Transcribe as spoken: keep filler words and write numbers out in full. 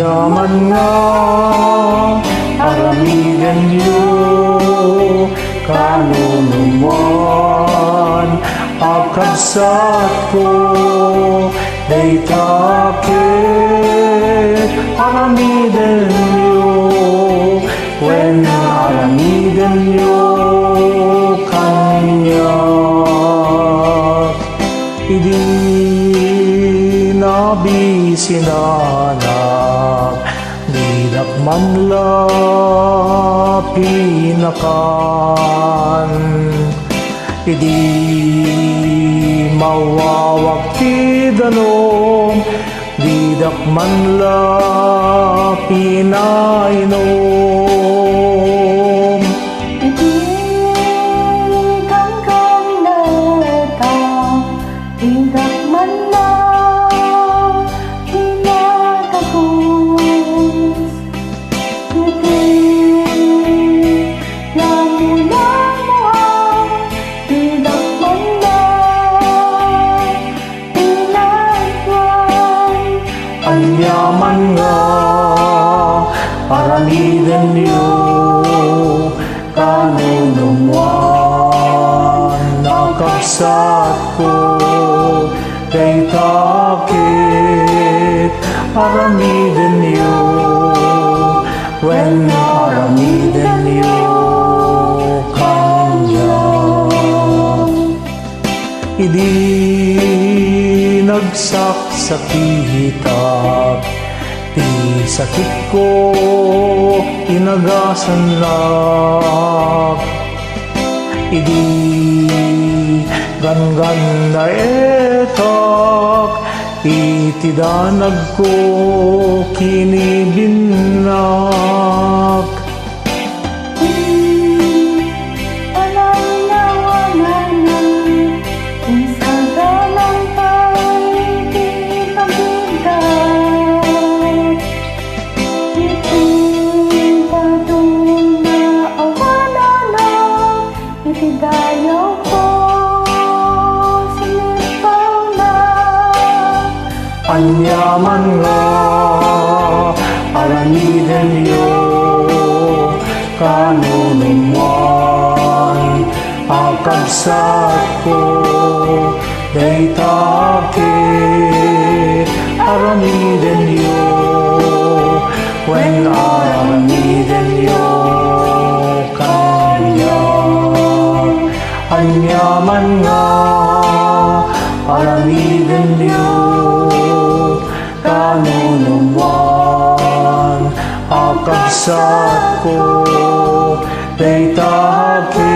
Ania man nga aramidenyo, kanunumwan a kabsatko, dayta ket aramidenyo, wen aramidenyo kaniak. Idi nabisinanak, didak man la pinakan. Idi mawawak ti danum, didak man la pinainom. Idi ganggannaetak, didak man la pinatagus. Idi lamulamuak, didak man la pinaiwan. Ania man nga aramidenyo, kanunumwan a kabsatko, dayta ket aramidenyo, wen aramidenyo kaniak. Idi nagsaksakitak, ti sakitko inagasannak. Idi ganggannaetak, iti danagko kinibinnak. Panangawananak, isaganak pay ti pagidda. Iti bado nga awananak, iti dayawko, sinipawna. Ania man nga aramidenyo, kanunumwan a kabsatko, dayta ket aramidenyo, wen aramidenyo kaniak. Ania man nga aramidenyo, kanunumwan a kabsatko, dayta ket